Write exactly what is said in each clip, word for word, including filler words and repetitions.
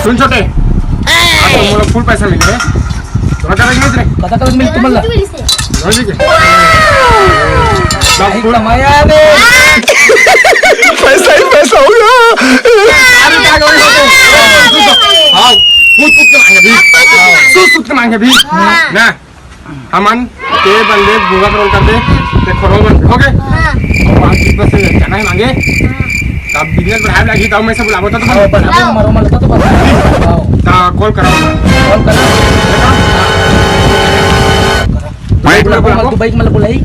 सुन छोटे, आज तो मोला full पैसा मिले हे। तोला कतक मिलिस रे? कतक मिलिस तुमन ला? समझ के? बाप भाई, full कमाया रे। पैसा ही पैसा होगा। अरे, का करूँ? हाँ, कूद, कूद के मांगे भी। सूत, सूत के मांगे भी। ना। हमन के बंदे भूखा करोल कर दे, ते खोरो बन, ओके? हाँ। और आज कितना से जाना है मांगे? हाँ। तब business बढ़ाए लागी, तब मैं से बुलाबो, तो तुम हाँ, बढ़ाबो, हाँ। मारो, मारो, तो, तो बढ़ाबो। हाँ। ता call कराओ। Call करा। भाई, बुलाबो, बुलाबो। तू bike में बुलाई।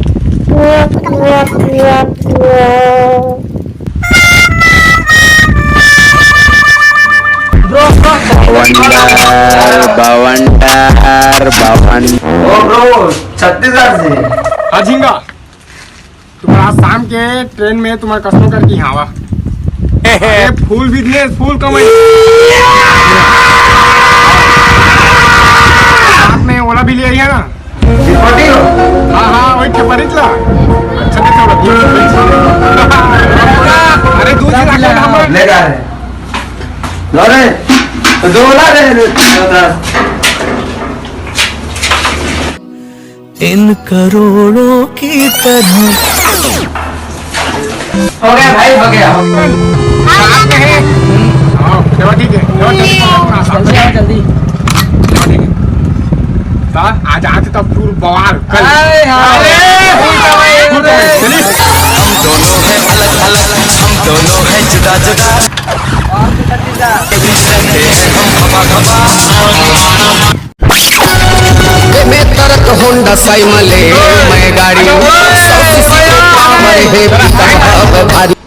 बवंडर, बवंडर, बवन। ओ bro, छत्तीसगढ़ से। हाँ, झिंगा। तुम्हारा आज शाम के train में तुम्हारा customer करके यहाँ आवा। ये full business, full कमाई। साथ में ओला भी ले आइए ना। हाँ, हाँ, वही खेपरिच ला। अच्छा, नहीं, थोड़ा दूर से। अरे, दूर से रख ले, हम ले जा रहे। लो रे, तो दो ला रे, रे, दादा। इन करोड़ों की तरह। हो गया भाई, हो गया। हाँ, चलो ठीक है, चलो जल्दी, जल्दी आओ, जल्दी। चलो ठीक है। हाँ, आज, आज तो full बवाल, कल। हाय, हाय। अरे, full बवाल, full बवाल, चलिए। हम दोनों हैं अलग अलग, हम दोनों हैं जुदा जुदा। में ट्रक होंडा साई मले, मैं गाड़ी।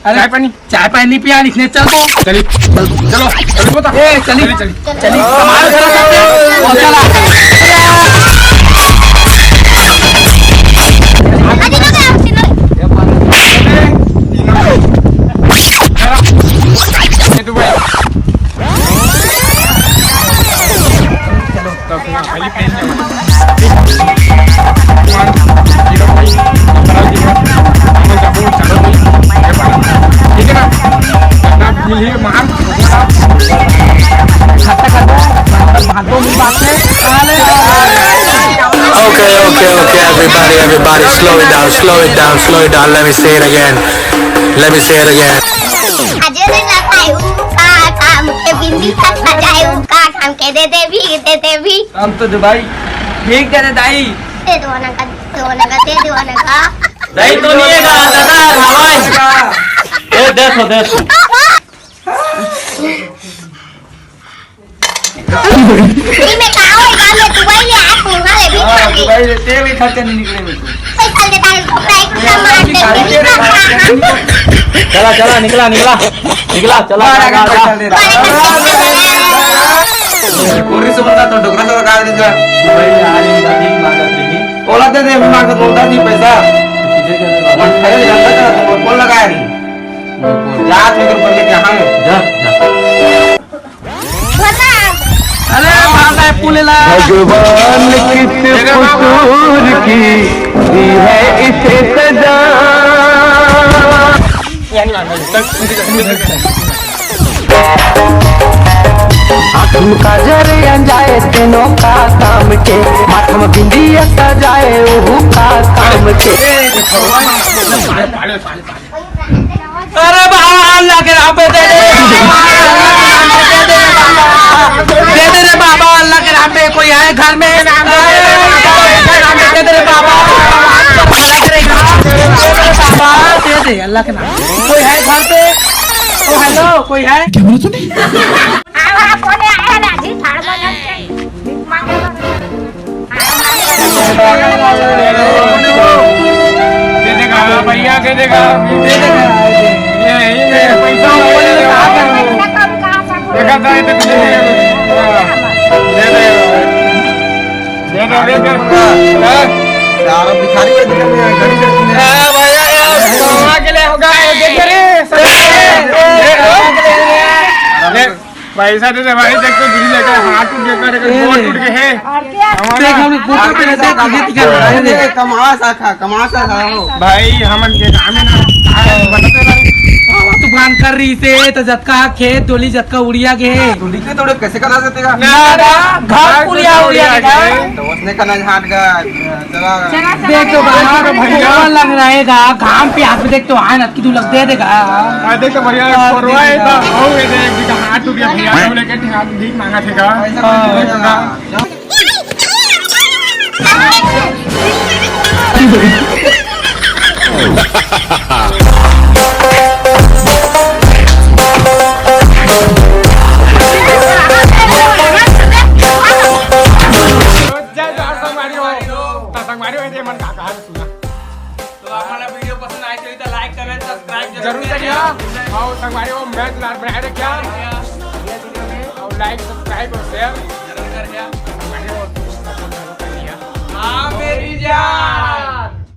अरे, चाय पानी, चाय पानी पिया, इसने चल तो। चलिए, चलो, चलो, बता। ए, चलिए, चलिए, चलिए। चलिए, कमाल करो सबसे। और चला। ये दुबई। ठीक है ना? अपना मिलिए मार। Okay, okay, okay, everybody, everybody, slow it down, slow it down, slow it down. Let me say it again. Let me say it again. Ajay ने लगाए ऊ का काम के बिंदी का सजाए ऊ का काम के दे दे भी, दे दे भी। हम तो दुबई भीख दे दे दाई। दे दो ना का, दे दो ना का, दे दो ना का। दाई तो नहीं है का, दादा, हवाई। ए, देखो, देखो। नहीं, मैं कहा होगा, मैं दुबई ले आया, तू वहाँ ले भी हाँ, खा ले। दुबई ले, तेल ही खर्चा नहीं निकले मेरे को। पैसा देता है, तो पैक का मार दे, तेल का खा। चला, चला, निकला, निकला, निकला, चला, मार आगे चला, पैसा चला। दे रहा। पूरी सुमन का तो डोकरा से लगा दे जा। भाई, आज इनका भी मांगा था। ओला दे दे, अभी मांगा तो उधार नहीं पैसा। अरे, जानता था, तो कौन लगाया नहीं? जा, तू इधर पकड़ के, हाँ। जा, जा। अरे, बाबा, पुलेला। भगवान किस कसूर की दी है इसे सजा। हाथ में काजर अंजाए तेनों का काम के, माथ में बिंदिया सजाए ओहू का काम के। अरे बाबा, अल्लाह के राम पे दे दे। दे दे रे बाबा, अल्लाह के राम पे कोई है घर में? दे दे रे बाबा, दे दे, अल्लाह के नाम। कोई है घर पे? ओ हेलो, कोई है? क्या बोला तूने? दे देगा, भैया दे देगा। दे देगा। ये, ये पैसा देखा था, ये तो दे देगा। दे दे, दे दे। हाँ? सारा भिखारी का दुकान में गाड़ी चढ़ती है। हाँ, भैया, ये कमा के ले होगा, ये देख रे, सब ले। पैसा दे दे भाई, देख तो दिल्ली लेकर हाथ टूट गया, तेरे ए गोड़ रे। टूट गए हैं। देख, हम लोग गोटा पे रहते हैं, तुझे दिखा रहा है, देख। कमा सा खा, कमा सा खा हो। भाई, हमन के काम है ना, बताते भाई। हवा तूफान कर रही से, तो जतका खेत डोली, जतका उड़िया गे। डोली के तोड़े कैसे करा सकते का? ना, ना, घर उड़िया, उड़िया गे। तो उसने का ना झाट का, चला। देख तो बाहर भैया लग रहेगा, घाम पे हाथ में देख तो आन अतकी दूर लग दे देगा। आ, देख तो भैया, हाँ, कोरवा है देख। तो, हो गए देख, हाथ टूट गया भैया, हम लेके ठीक मांगा थे का। हाँ। जय जोहार संगवारी हो। त संगवारी हो, ये मन का कहा सुना। तो आप हमारा वीडियो पसंद आए तो इधर लाइक, कमेंट, सब्सक्राइब जरूर जरूर करिए। करिए। और संगवारी हो, मैच लार बनाए रखिए। और लाइक, सब्सक्राइब और शेयर जरूर करिए। संगवारी हो, हाँ मेरी जान।